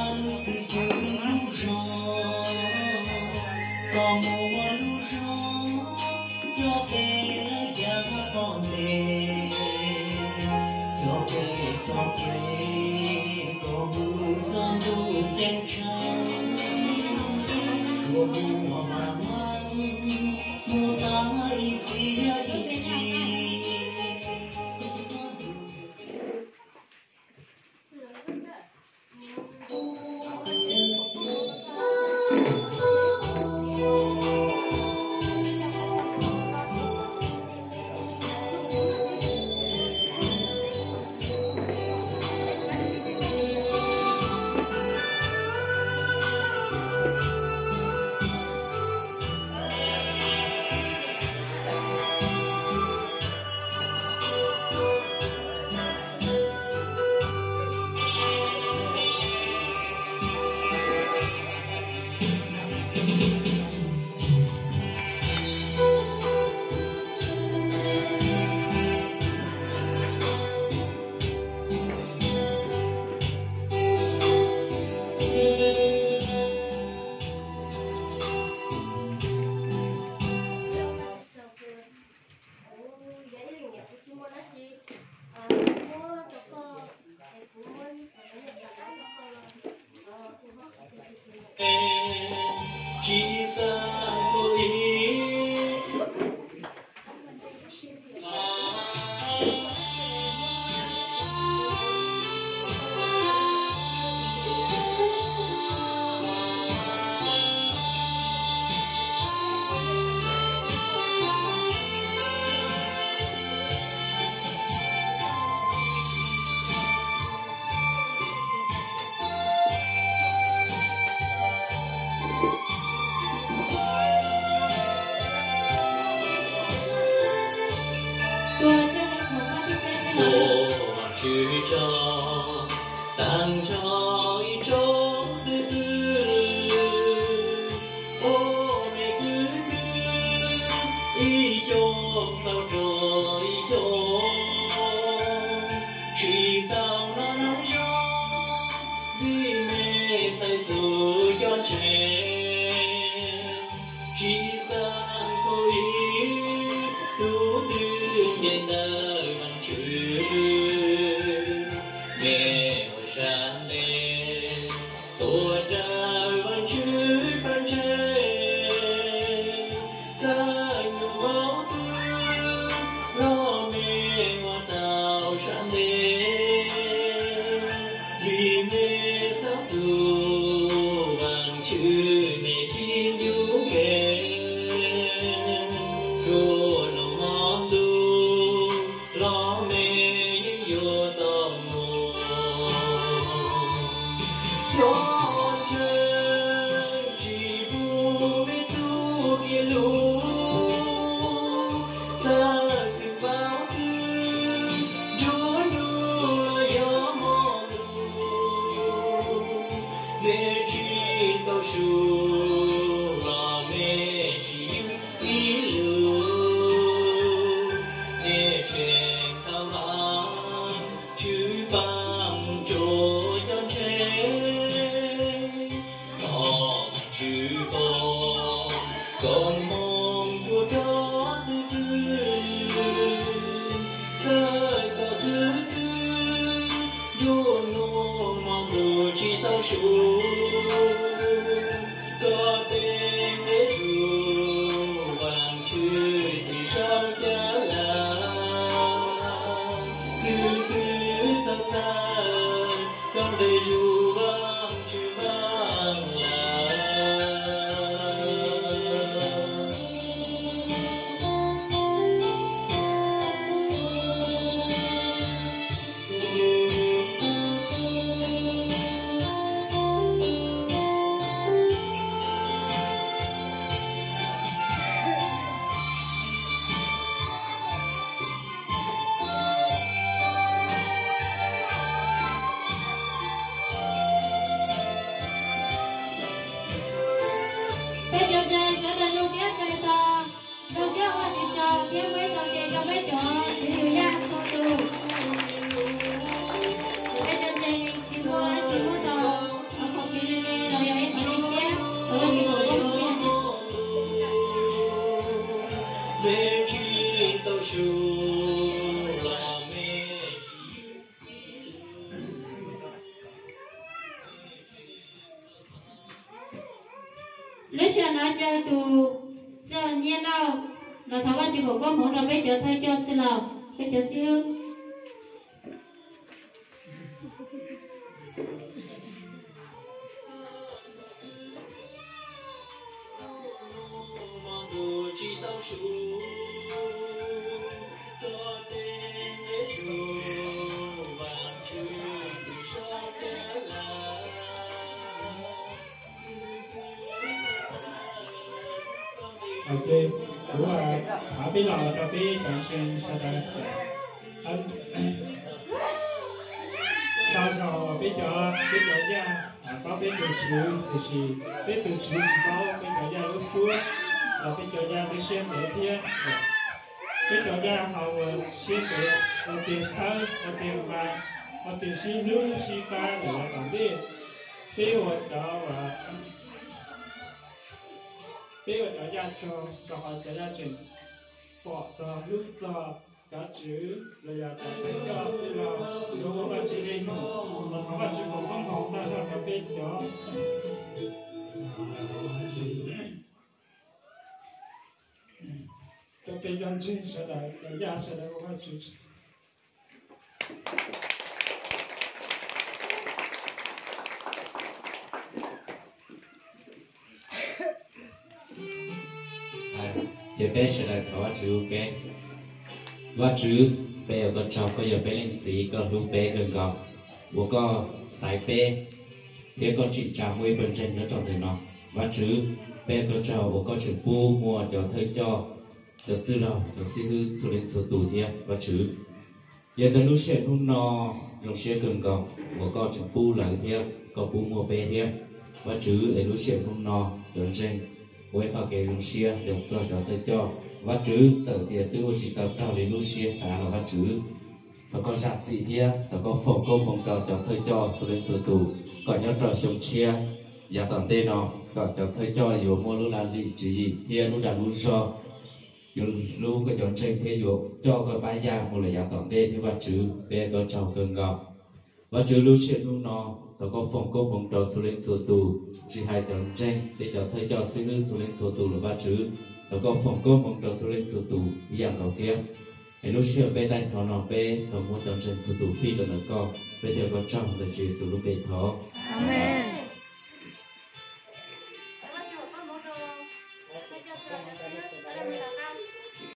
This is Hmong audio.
Tus cwj lub zog, koj muaj lub zog, coj peb lawv cav poj ntes, coj peb txoj kev, koj mus txog ntuj ceeb tsheej, tsuas muaj vam meej, muaj tag ib txhia ib txhia. Tsis xav kuv ib Tus Vaajtswv tso taag nrho ib tsoom xib fwb, ua mej kwv tw ib xyoos tau rua ib xyoos, tsis tau hnov nub zoo, vim mej txhais txuj cov ntseeg. Tsis xav kuv ib tug twg nce ntawm Vaajtswv, mej ua sab ntev tuaj nrug Vaajtswv pab ntseeg. Txawm nyuam qhuav twb loj mej ua tau sab ntev, vim mej txhais txuj Vaajtswv mej tsis ncu nkeeg. Txhua nub hmo ntuj los mej yeej yuav tau mus. Cov ntseeg tsis pub mej txuj kev lug, txawm twg vauv twg nruab hnub los yog hmo ntuj, mej tsis tau su los mej tsis yug ib lus, mej tseem tau hlub Tswv Vaajtswv cov ntseeg. Thov Tswv foom koob hmoov rua cov xib fwb, txawm koj kwv tw nruab hnub hmo ntuj tsis tau su, koj tej nqe zuj Vaajtswv twb sau caj lawm, xib fwb txhob txhawj, koj nqe zuj Vaajtswv npaaj lawm. no caw tus txawj nyiaj lauj los thov Vajtswv foom koob hmoov rau peb cov thawj coj txwj laug, peb cov xib hwb. Ok, kuv thov peb los rau peb cov ntseeg sawv daws. Tau zaum peb cov, peb cov yaj paub peb tus tswv, tiam sis peb tus tswv tsis paub peb cov yaj lub suab los peb cov yaj lub siab ntev thiab. Peb cov yaj haus siab ntev, ua tiag txhawb, ua tiag nqa, ua tiag sib hlub sib pab lawm yav tom ntej. Peb ua cov, peb ua cov yaj tsaug rau qhov cov yaj tseem pom txog hlub txog cov tswv los yog cov thawj coj txwj laug, yuav ua Vajtswv le nuj, los thov Vajtswv foom koob hmoov tag nrho rau peb cov, rau peb cov ntseeg sawv daws, cov yaj sawv daws ua Vajtswv. Ces peb sawv daws thov Vajtswv peb. Vajtswv, peb ua koj tsaug, koj yog peb leej txiv, koj hlub peb kawg nkaus, uas koj xaiv peb thiab koj tsim tsa muaj ib pawg ntseeg nyob rau ntawm no. Vajtswv, peb ua koj tsaug uas koj tseem pub muaj cov thawj coj, cov txwj laug, cov xib hwb txhua leej txhua tus thiab Vajtswv. Yog ntawm lub sij hawm hnub no zoo siab kawg nkaus uas koj tseem pub lawv thiab koj pub muaj peb thiab. Vajtswv, es lub sij hawm hnub no cov ntseeg ua ib qho kev zoo siab yog txog cov thawj coj. Vajtswv, txawm tias twb ua tsis tau raug li lub siab xav los Vajtswv, thov koj zam txim thiab thov koj foom koob hmoov rau cov thawj coj txhua leej txhua tus, kom nyob rau xyoo tshiab yav tom ntej no, kom cov thawj coj yuav muaj lub laj lim tswv yim thiab lub dag lub zog, yuav hlub koj cov ntseeg thiab yuav coj koj pab yaj mus lawm yav tom ntej thiab Vajtswv, peb ua koj tsaug kawg nkaus. Vajtswv, lub sij hawm hnub no thov koj foom koob hmoov rau txhua leej txhua tus, tsis hais cov ntseeg thiab cov thawj coj xib hwb txhua leej txhua tus los Vajtswv, thov koj foom koob hmoov rau txhua leej txhua tus ib yam nkaus thiab. Es lub sij hawm peb taij thov no peb thov muab cov ntseeg txhua tus fij rau ntawm koj, peb thiaj ua koj tsaug ntawm Tswv Yexus lub npe thov. Amees.